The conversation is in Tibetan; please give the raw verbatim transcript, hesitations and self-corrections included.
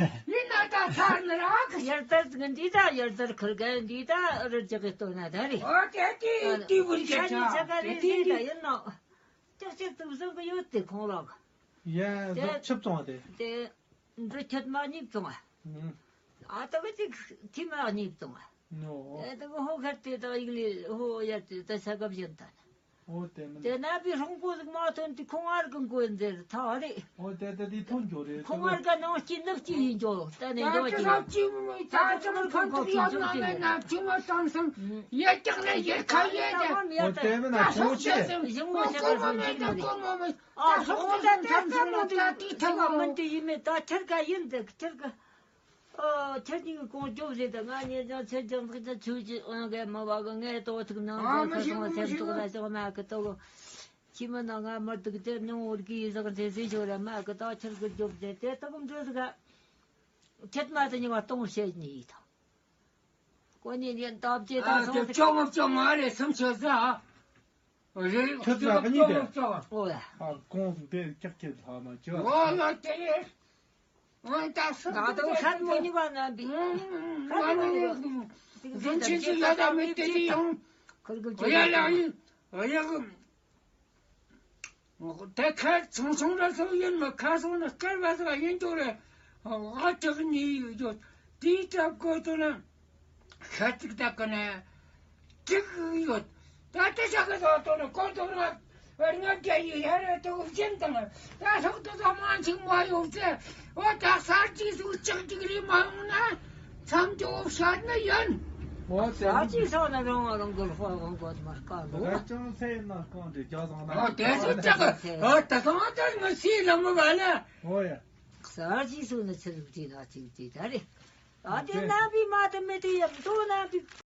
ཡིན་ན་ད་ཚར་ནི་ར་གི། ཡར་ལྟར་གི་འདི་ད་ཡར་ལྟར་ཁུར་གི་འདི་ད་རི་རྒྱག་གི་སྟོན་ན་ད་རེད། ཨོ་དེ་དེ་དེ་བུར་ཨ་གྱི་ཆ། ཆ་ག་རེ་དེ་རེད་ད་ཡིན་ནོ། ཅག་ཅག་དུ་བཟང་གི་ཡོད་དེ་ཁོང་ལགས། ཡ་དེ་འདི་ཆིབས་བཙོང་བ་དེ། དེ་འདི་ཁྱད་མ་གཉིས་བཙོང་བ། ཨ་ད་གི་ཅིག་ཐི་མ་གཉིས་བཙོང་བ། ནོ། དེ་ད་གི་ཧོ་ཁ་དེ་ད་ཡིག་ལི་ཧོ་ཡ་དེ་ད་ས་གབ་བཞིན་ད་ན། ཨོ་དེ་མིན། དེ་ན་པའི་ཧྲོང་པོ་ཟིག་མ་ཐོན་དུས་ཁོང་ཨར་གི་མགོ་འདིར་ཐག་རེད། ཨོ་དེ་དེ་དེ་ཐོན་འགྱོ་རེད། ཁོང་ཨར་ག་ནང་སྐྱིད་ནག་སྐྱིད་ཡིན་འགྱོ་ད་ནས་འགྱོ་ད་ཅི་ཅི་མི་ད་ཅི་མི་ཁོང་ཐུག་ཡོད་ན་ན་ན་ཅི་མ་བཏང་སང་ཡ་ཀྱག་ལ་ཡེ་ཁ་ཡེ་དེ། ཨོ་དེ་མིན་ན་ཁོང་ཆེ། ཞིང་མོ་ཆེ་ག་སོང་ཅིག་ན་རེད། ཨ་ཧོ་ད་དེ་ད་མོ་ད་དེ་ཐག་མོ་མི་དེ་ཡིན་མེད་ད་ཁྱེར་ག་ཡིན་དེ་ཁྱེར་ག་ཨོ། ཁྱེད་ཀྱིས་གོང་སྐྱོབ་ཟེར་ད་ང་ཉེ་ཅང་ཚེ་ཅང་ཚེ་ཅང་ཆུ་ཅི་ཨང་གས་མ་བ་གི་ངས་ཏོ་ཐུག་ནང་ཨ་གི་མ་ཁ་སོང་ཤི་སེམས་མ་ཤི་ཏོག་ལ་ཅང་མ་གི་ཏོ་གི། ཁྱི་མ་ན་ང་མར་དུག་དེ་ནང་འོར་གི་ཡི་ཟག་ཚེ་ཚེ་ཤོ་ར་མ་གི་ཏོ་ཁྱེད་ཀྱིས་སྐྱོབ་ཟེར་དེ་ཏོ་གི་འདྲི་ཟིག་ག་ཁྱེད་མ་དེ་ཉི་བ་གཏོང་བཤད་ཉི་ཡི་ཐང་། ཀོ་ཉི་ཉི་ཏོབ་ཅེ་ད་ཨ་སོང་དེ་ཟིག་ཅོག་མ་ཅོག་མ་རེད་སེམས་ཆོད་ཟ། རེད། ཁྱོད་ལ་གཉིས་དེ། ཨོ་ཡ། ཨ་ཁོང་དེ་ཀྱག་ཀྱག་ལྷ་མ་ཅོ། ཨོ་ལ་དེ། ཨོ་ད་སུ་ད་དུང་ཧན་མོ་ཉི་བ་ན་འདི། ཧན་མོ་ཉི་བ། འཛིན་ཆེན་གྱི་ཡ་ད་མི་དེ་དེ་ཡང་། ཁུར་གི་ཨོ་ཡ་ལ་ཡིན། ཨོ་ཡ་གི། དེ་ཁ་ཆུང་ཆུང་ར་སོ་ཡིན་མ་ཁ་སོང་ན་སྐལ་བ་སོ་ཡིན་འདུག་རེད། ཨ་ཅག་གཉིས་ཡོད། དེའི་སྐབས་ཀོ་ཏོ་ན། ཤ་ཅིག་ད་ག་ནས་ཅིག་ཡོད། ད་ལྟ་ཤ་ག་ཟ་ཏོ་ན་ཀོ་ཏོ་ན་ང་རྒྱ་ཡི་ཧ་ར་ཏོ་བཞིན་དང་ད་ལྷག་ཏུ་ད་མང་ཅིག་མ་ཡོང་ཚེ་ཨོ་ད་གསར་གྱི་སུ་ཅིག་ཅིག་རི་མ་ཡོང་ན་མཚམས་ཀྱི་འོབ་ཤར་ན་ཡིན། ཨོ་ཟེར། གསར་གྱི་སོགས་ན་རང་རང་གི་ཧོ་ཧོ་གོ་མ་སྐང་འདུག་ད་ཅང་ཚེ་ན་སྐང་དེ་རྒྱ་ཚང་ན་ཨོ་དེ་སུ་ཅག་ཨོ་ད་གང་ལྟར་ང་སི་ལ་མི་བ་ལ། ཨོ་ཡ། གསར་གྱི་སོགས་ན་ཚེ་རིག་དེ་ན་ཅིག་དེ་ད་རེད། ཨ་དེ་རྣམ་པའི་མ་དེ་མེད་དེ་ཡང་མདོ་རྣམ་པའི་